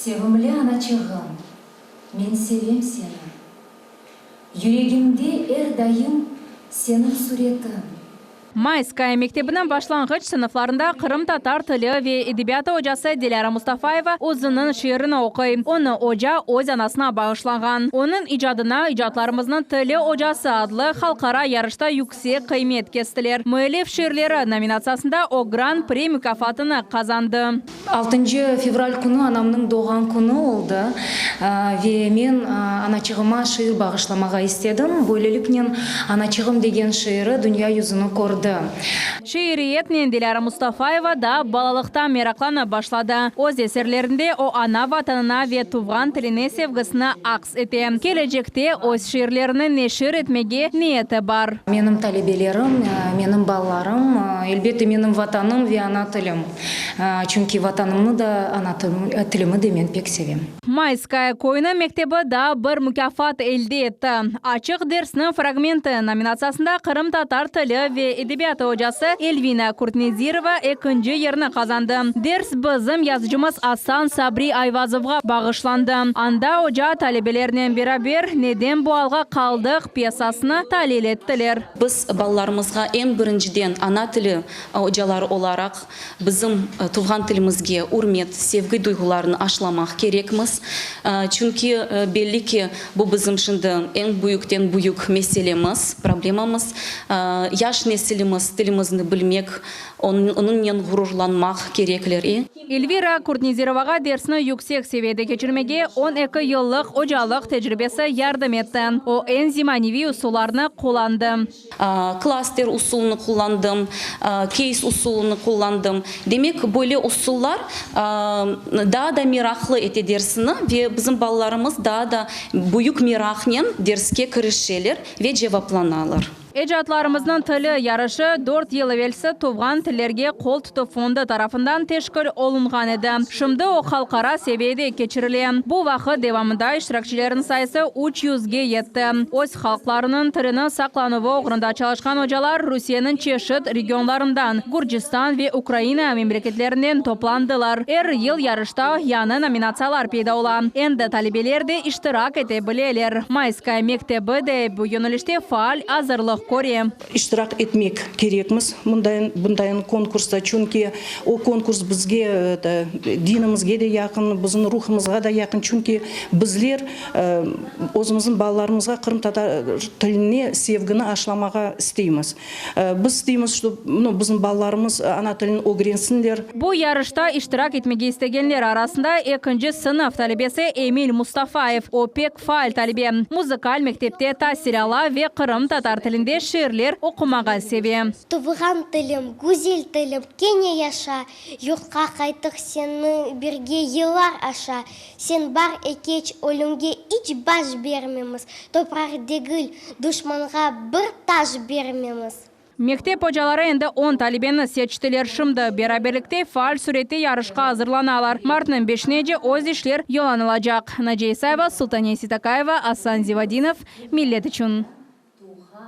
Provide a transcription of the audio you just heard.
Sevimli anaçığım, men sevem seni. Yüregimde er daim seniñ suretiñ. Mayskaya mektebiniñ başlanğıç sınıflarında qırımtatar tili ve edebiyatı ocası Dilâra Mustafayeva özüniñ şiirini oquy. Onı oca öz anasına bağışlağan. Onıñ icadına İcatlarımıznıñ tili ocası adlı halqara yarışta yüksek qıymet kestiler. Müellif şiirleri nominatsiyasında o Gran-pri mukâfatını qazandı. Altıncı fevral künü anamnıñ doğğan künü oldı ve men anaçığıma şiir bağışlamağa istedim. Böyleliknen Anaçığım degen şiiri dünya yüzüni kördi. Şiiriyetnen Dilâra Mustafayeva daa balalıqtan meraqlanıp başladı. Öz eserlerinde o ana Vatanına ve tuvğan tiline sevgisini aks ete. Kelecekte öz şiirlerini neşir etmege niyeti bar. Menim talebelerim, menim balalarım, elbette menim Vatanım ve ana tilim. Çünki Vatanımnı da, ana tilimi de men pek sevem. Mayskaya köyüniñ mektebi daa bir mukâfat elde etti. Açıq dersniñ fragmenti nominatsiyasında qırımtatar tili ve edebiyatı ocası Elvina Kurtnezirova ekinci yerni qazandı. Ders bizim yazıcımız Asan Sabri Ayvazovğa bağışlandı. Anda oca talebelernen beraber Neden bu alğa qaldıq pyesasını talil ettiler. Biz balalarımızğa eñ birinciden ana tili ocaları olaraq bizim tuvğan tilimizge ürmet, sevgi duyğularını aşılamaq kerekmiz. Çünki belli ki, bu bizim şimdi eñ büyükten büyük meselemiz, problemamız. Yaş nesilimiz tilimizni bilmek, onıñnen ğururlanmaq kerekler. Elvira Kurtnezirovağa dersni yüksek seviyede keçirmege 12 yıllıq ocalıq tecribesi yardım etti. O, eñ zemaneviy usullarnı qullandı. Klaster usulını qullandım, keys usulını qullandım. Demek, böyle usullar daa da meraqlı ete dersini ve bizim balalarımız daa da büyük meraqnen derske kirişeler ve cevaplanalar. Ecatlarımıznıñ tili yarışı dört yıl evelsi Tuvğan tillerge qol tutuv fondu tarafından teşkil olunğan edi. Şimdi o halqara seviyede keçirile. Bu vaqıt devamında iştirakçilerniñ sayısı üç yüzge yetti. Öz halqlarınıñ tilini saqlanuvı oğrunda çalışqan ocalar Rusiyeniñ çeşit regionlarından, Gürcistan ve Ukraina memleketlerinden toplandılar. Er yıl yarışta yañı nominatsiyalar peyda ola. Endi talebeler de iştirak ete bileler. Mayskaya mektebi de bu yönelişte faal azırlıq köre. İştirak etmek kerekmiz mundayın, bundayın konkursta, çünki o konkurs bizge, dinimizge de yaqın, bizim ruhımızğa da yaqın, çünki bizler özümizniñ balalarımızğa qırımtatar tiline sevgini aşlamağa isteymiz. Biz isteymiz, ştob, nu, bizim balalarımız ana tilini ögrensinler. Bu yarışta iştirak etmege istegenler arasında ekinci sınıf talebesi Emil Mustafayev. O pek faal talebe, muzıkal mektepte tasil ala ve qırımtatar tilinde şiirler oqumağa seve. Tuvğan tilim, güzel tilim, kene yaşa, Yurtqa qaytıq seniñ birge yıllar aşa. Sen bar ekeç, ölümge iç baş bermemiz, Topraq degil, duşmanğa bir taş bermemiz. Mektep ocaları endi on talebeni seçtiler. Şimdi beraberlikte faal sürette yarışqa azırlanalar. Martnıñ beşinece öz işler yollanılacaq. Naciye İsayeva, Sultaniye Seytakayeva, Asan Zivadinov, Millet içün.